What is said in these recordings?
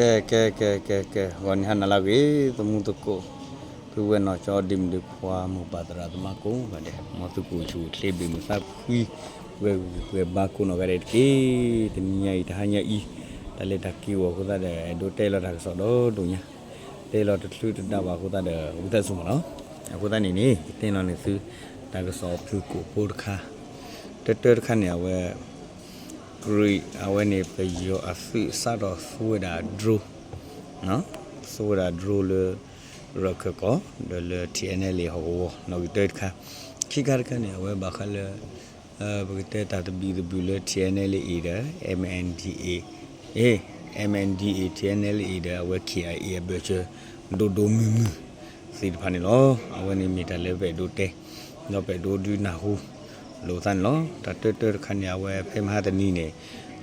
ကဲ ကဲ ကဲ ကဲ ကဲ ဂီၤနံၤဟါနၤလၢအဂ့ၤ သမူသကိး ပုၢ်ဝဲၢ်နီၢ်ကၠီ ဒ့မုၣ်ဒ့ခွါ မိၢ်ပၢ်သရၣ်သမါကိးဂၤဒဲး မ်သုကအိၣ်ဆူၣ်အိၣ်ချ့ ဘၣ်မုာ်သးဖှံ ပှဲၤဂံၢ်ပှဲၤဘါကိးနီၢ်ဂၤဒဲးတက့ၢ်. တနံၤညါအံၤ တဟါညါအံၤ တၢ်လဲၤတၢ်က့ၤအဂီၢ်အဃိသတးဒီး အဲၣ်ဒိးတဲလီၤတၢ်ကစီၣ်ဒီဒိၣ်ညါ တဲလီၤတချုးတဒါဘၣ်အဃိသတးဒီး ဝံသးစူၤမးနီၤ. အဃိသတးန့ၣ်န့ၣ် ယတဲလီၤန့ၢ်သု တၢ်ကစီၣ်ဖုၣ်ကိာ်ဖိတခါ တၢတၢတခါန့ၣ် အဝဲ ကရံး အဝဲန့ၣ် ပယီၤအသုးစးထီၣ်သူဝဲဒၣ် drone သူဝဲဒၣ် drone လၢ ရခၢၣ်ကီၢ် ဒီးလၢ ထံၣ်အဲၣ်နဲၣ်လ့ၣ် ဟီၣ်ကဝီၤ နီၣ်ဂံၢ်တၢတခါ, ခံခါတခါန့ၣ် အဝဲဘၣ်ဃးလၢ ပကတဲတၢ်သဘံၣ်သဘုၣ်လၢ ထံၣ်အဲၣ်နဲၣ်လ့ၣ်ဒီး MNDAA, MNDAA, ထံၣ်အဲၣ်နဲၣ်လ့ၣ်ဒီး အဝဲ KIA အဘၢၣ်စၢၤ ဒိၣ်ဒိၣ်မုၢ်မုၢ် သ့ၣ်တဖၣ်န့ၣ်လီၤ. အဝဲန့ၣ်မ့ၢ်တၢ်လၢပအဲၣ်ဒိးတဲ ဒီးပအဲၣ်ဒိးဒုးနၢ်ဟူ လိာ်ပသးန့ၣ်လီၤ. တၢ်တၢတၢတခါန့ၣ် အဝဲဖဲမဟါတနံၤန့ၣ်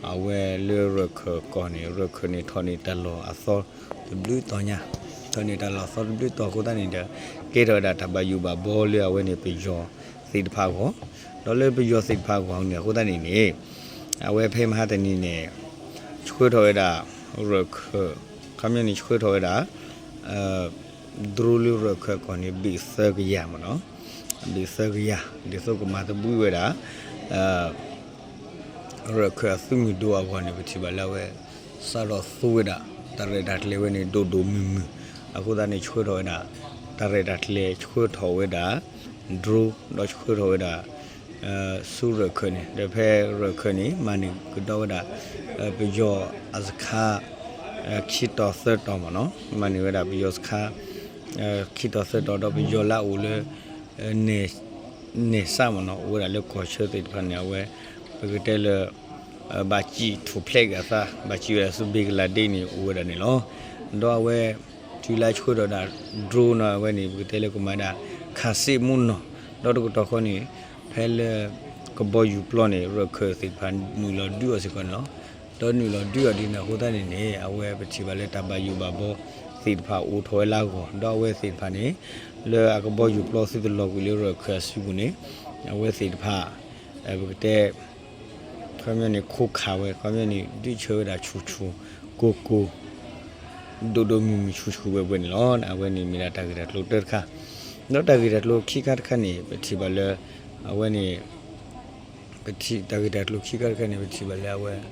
အဝဲလၢရခၢၣ်ကီၢ်န့ၣ် ရခၢၣ်န့ၣ် ထီၣ်န့ၢ်တၢ်လီၢ်အသီတဘျုးတီၤညါ, ထီၣ်န့ၢ်တၢ်လီၢ်အသီတဘျုးတီၤအဃိသတးန့ၣ်ဒီး ကဲထီၣ်ဝဲဒၣ်တၢ်ဘၣ်ယိၣ်ဘၣ်ဘီလၢအဝဲန့ၣ်ပယီၤသ့ၣ်တဖၣ်အဂီၢ်, ဒီးလၢပယီၤသ့ၣ်တဖၣ်အဂီၢ်န့ၣ် အဃိသတးန့ၣ်န့ၣ် အဝဲဖဲမဟါတနံၤန့ၣ် ဆှၢထီၣ်ဝဲဒၣ် ရခၢၣ်, ခီပညီန့ၣ် ဆှၢထီၣ်ဝဲဒၣ် drone လၢရခၢၣ်ကီၢ်န့ၣ် ဘ့ၣ်သၢကယၤမ့ၢ်နီၤ, ဘ့ၣ်သၢကယၤ ဒ်သိးကမၤသဘှံးဝဲဒၣ် ရခၢၣ်အသုးမုၢ်ဒိၣ်အဂီၢ်န့ၣ် ပထံၣ်ဘၣ်လၢအဝဲ စးထီၣ်သူဝဲဒၣ် တၢ်ရဲၣ်တၢ်ကျဲၤဝဲန့ၣ် ဒိၣ်ဒိၣ်မုၢ်မုၢ်, အဃိသတးန့ၣ် ဆှၢထီၣ်ဝဲဒၣ် တၢ်ရဲၣ်တၢ်ကျဲၤ ဆှၢထီၣ်ဝဲဒၣ် drone ဒီးဆှၢထီၣ်ဝဲဒၣ် ဆူရခၢၣ်န့ၣ် ဒီးဖဲရခၢၣ်န့ၣ် မၤန့ၢ်ကဒီးဝဲဒၣ် ပယီၤအစခါ ခံတီၤသၢတီၤမ့ၢ်နီၤ, မၤန့ၢ်ဝဲဒၣ်ပယီၤစခါ ခံတီၤသၢတီၤ ဒီးပယီၤလၢအအိၣ်လၢ နယ်စပ်မ့ၢ်နီၤ အိၣ်ဝဲဒၣ်လၢကီၢ်ဆၢသ့ၣ်တဖၣ်န့ၣ် အဝဲ ပကတဲလၢ ဘၣ်စံၣ်ထူၣ်ဖျဲးက့ၤအသး ဘၣ်စံၣ်ဝဲဒၣ်ဆူဘ့ကလၤဒ့းန့ၣ် အိၣ်ဝဲဒၣ်န့ၣ်လီၤ. ဒီးအဝဲ တုၤလၢဆှၢထီၣ်ဝဲဒၣ် drone နီၤ အဝဲန့ၣ် ပကတဲလၢကမၤဒၣ် ခးစ့မူနီၤ, ဒီးတကတီၢ်ဃီန့ၣ် ဖဲလၢ ကဘီယူၤပျီန့ၣ် ရခၢၣ်သ့ၣ်တဖၣ်နုာ်လီၤဒုးအီၤစ့ၢ်ကီးန့ၣ်လီၤ. ဒီးနုာ်လီၤဒုးအီၤဒ်န့ၣ်အဃိသတးန့ၣ်န့ၣ် အဝဲပထံၣ်ဘၣ်လၢတၢ်ဘၣ်ယိၣ်ဘၣ်ဘီသ့ၣ်တဖၣ်အိၣ်ထီၣ်ဝဲလၢအဂီၢ် ဒီးအဝဲသ့ၣ်တဖၣ်န့ၣ် လၢအကဘီယူၤပျီသုတလီၤကွံာ်လၢရခၢၣ်အစုပူၤန့ၣ် အဝဲသ့ၣ်တဖၣ် ပကတဲ ခီပညီန့ၣ် ခိးခးဝဲ ခီပညီန့ၣ် ဒုးဆၢဝဲဒၣ်ဆူၣ်ဆူၣ်ကိၢ်ကိၢ် ဒိၣ်ဒိၣ်မုၢ်မုၢ်ဆူၣ်ဆူၣ်ဝဲဝဲန့ၣ်လီၤ. အဝဲန့ၣ်မ့ၢ်ဒၣ်တၢ်ဂ့ၢ်တၢ်ကျိၤတၢတခါ, ဒီးတၢ်ဂ့ၢ်တၢ်ကျိၤခံခါတခါန့ၣ် ပထံၣ်ဘၣ်လၢ အဝဲန့ၣ် ပထံၣ်တၢ်ဂ့ၢ်တၢ်ကျိၤခံခါတခါန့ၣ် ပထံၣ်ဘၣ်လၢအဝဲ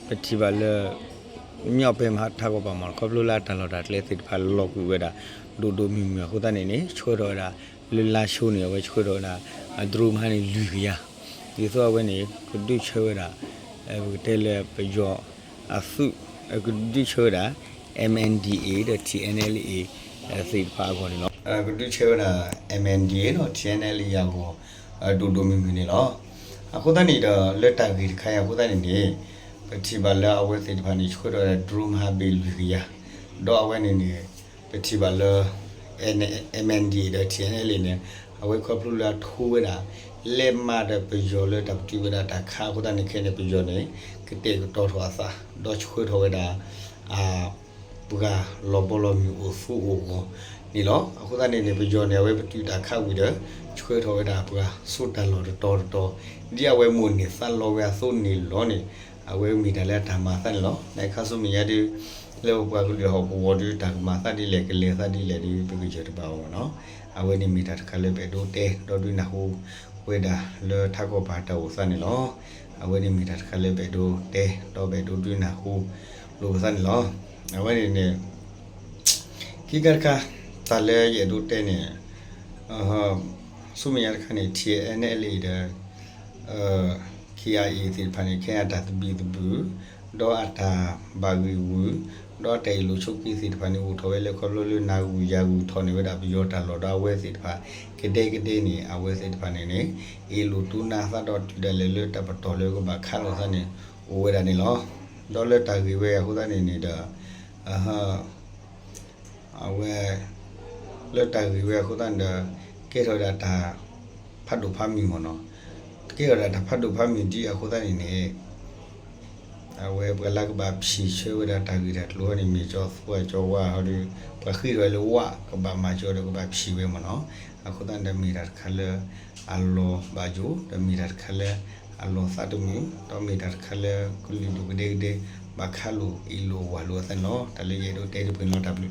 ပထံၣ်ဘၣ်လၢ မ့ၢ်ဖဲမဟါထးကီၢ်ပၤမ့ၢ် ခီဖျိလၢအတၢ်လီၢ်တၢ်ကျဲသ့ၣ်တဖၣ်လီၤကွံာ်ဝဲဒၣ် ဒိၣ်ဒိၣ်မုၢ်မုၢ်အဃိသတးန့ၣ်န့ၣ် ဆှၢထီၣ်ဝဲဒၣ် လၢလါၡိန့ၣ် အဝဲဆှၢထီၣ်ဝဲဒၣ် အ drone မဟါန့ၣ် လွံၢ်ကယၤ, ဒ်သိးအဝဲန့ၣ် ကဒုးဆၢဝဲဒၣ် ပကတဲလၢပယီၤ အသုး ကဒုးဆၢဝဲဒၣ် MNDAA ဒီး TNLA သ့ၣ်တဖၣ်အဂီၢ်န့ၣ်လီၤ. ကဒုးဆၢဝဲဒၣ် MNDAA ဒီး TNLA အဂီၢ် ဒိၣ်ဒိၣ်မုၢ်မုၢ်န့ၣ်လီၤ. အဃိသတးန့ၣ်ဒီး လၢတၢ်ဂ့ၢ်တခါအံၤအဃိသတးန့ၣ်န့ၣ် ပထံၣ်ဘၣ်လၢအဝဲသ့ၣ်တဖၣ်န့ၣ် ဆှၢထီၣ်ဝဲဒၣ် drone မဟါဘ့ၣ်လွံၢ်ကယၤ, ဒီးအဝဲန့ၣ်န့ၣ် ပထံၣ်ဘၣ်လၢ MNDAA ဒီး TNLA န့ၣ် အဝဲခီဖျိလၢအထိဝဲဒၣ် လဲၤမၤဒီးပယီၤလၢတၢ်ပတုာ်ဝဲဒၣ်တၢ်ခးအဃိသတးန့ၣ် ခဲအံၤန့ၣ် ပယီၤန့ၣ် ကတဲာ်ကတီၤထီၣ်အသး ဒီးဆှၢထီၣ်ဝဲဒၣ် ပှၤလီၤဘီလီၤမုၢ်အိၣ်သူအိၣ်ဂီၤန့ၣ်လီၤ. အဃိသတးန့ၣ်န့ၣ် ပယီၤန့ၣ် အဝဲပတုာ်တၢ်ခးဝံၤဒီး ဆှၢထီၣ်ဝဲဒၣ်ပှၤစိတၢ်လီၢ်တတီၤတတီၤ ဒ်အဝဲမိၣ်န့ၢ်သးလီဝဲအသိးန့ၣ်လီၤန့ၣ် အဝဲမ့ၢ်တၢ်လၢအတၢ်မၤအသးန့ၣ်လီၤ. နခါဆူမဲာ်ညါဒုး လၢပပှၤကလုာ်ဟီၣ်ကဝီၤဒုး တၢ်ကမၤသးဒ်လဲၣ် ကလဲၤသးဒ်လဲၣ်ဒုး ပကယၢၤတဘၣ်အီၤမ့ၢ်နီၤ. အဝဲန့ၣ်မ့ၢ်တၢ်တခါလၢပအဲၣ်ဒိးတဲ ဒီးဒုးနၢ်ဟူဝဲဒၣ်လၢထးကီၢ်ပၤတၢ်အိၣ်သးန့ၣ်လီၤ. အဝဲန့ၣ်မ့ၢ်တၢ်တခါလၢပအဲၣ်ဒိးတဲ ဒီးပအဲၣ်ဒိးဒုးနၢ်ဟူလိာ်ပသးန့ၣ်လီၤ. အဝဲန့ၣ်န့ၣ် ခံခါတခါ တၢ်လၢယအဲၣ်ဒိးတဲန့ၣ် ဆူမဲာ်ညါတခါန့ၣ် ထံၣ်အဲၣ်နဲၣ်လံဒီး KIA သ့ၣ်တဖၣ်န့ၣ် ခဲအံၤအတၢ်သဘံၣ်သဘုၣ် ဒီးအတၢ်ဘၣ်ဂံၢ်ဂုာ် ဒီးအတၢ်အ့ၣ်လိာ်ဆိးက့သ့ၣ်တဖၣ်န့ၣ် အိၣ်ထီၣ်ဝဲလၢခီဖျိလၢနၤဂုာ်ယၤဂုာ် ထီၣ်န့ၢ်ဝဲဒၣ်ပယီၤတၢ်လီၢ်ဒီးအဝဲသ့ၣ်တဖၣ် ကဒဲကဒဲန့ၣ် အဝဲသ့ၣ်တဖၣ်န့ၣ်န့ၣ် အ့ၣ်လိာ်တူၢ်နၢ်သးဒီးတုၤဒၣ်လဲာ်လၢတၢ်ပတီၢ်လၢကဘၣ်ခးလိာ်သးန့ၣ် အိၣ်ဝဲဒၣ်န့ၣ်လီၤ. ဒီးလၢတၢ်ဂ့ၢ်ဝဲအဃိသတးန့ၣ်န့ၣ်ဒီး အဝဲ လၢတၢ်ဂ့ၢ်ဝဲအဃိသတးန့ၣ်ဒီး ကဲထီၣ်ဝဲဒၣ်တၢ်ဖးဒိၣ်ဖးမုၢ်မ့ၢ်နီၤ, ကဲထီၣ်ဝဲဒၣ်တၢ်ဖးဒိၣ်ဖးမုၢ်ဒ်အဃိသတးန့ၣ်န့ၣ် အဝဲပှၤလၢကဘၣ်ဖံးဆၢဝဲဒၣ်တၢ်ဂ့ၢ်တၢ်ကျိၤဟီန့ၣ် မ့ၢ်ကၠီသူဝဲကၠီဝါဟီဒီး ပှၤဃ့ထီၣ်ဝဲလၢဝၣ်ကဘၣ်မၤကၠီဒီးကဘၣ်ဖံးဝဲမ့ၢ်နီၤ. အဃိသတးန့ၣ်ဒီးမ့ၢ်တၢ်တခါလၢ အလီၤဘၣ်ယိၣ် ဒီးမ့ၢ်တၢ်တခါလၢ အလီၤသးတမုာ် ဒီးမ့ၢ်တၢ်တခါလၢကလုာ်ဒူၣ်ကဒဲကဒဲ ပှၤခးလိာ်အ့ၣ်လိာ်ဝၤလိာ်အသးန့ၣ်လီၤ. တၢ်လၢယအဲၣ်ဒိးတဲတဖုန့ၣ်လီၤ. တၢ်ဘျုး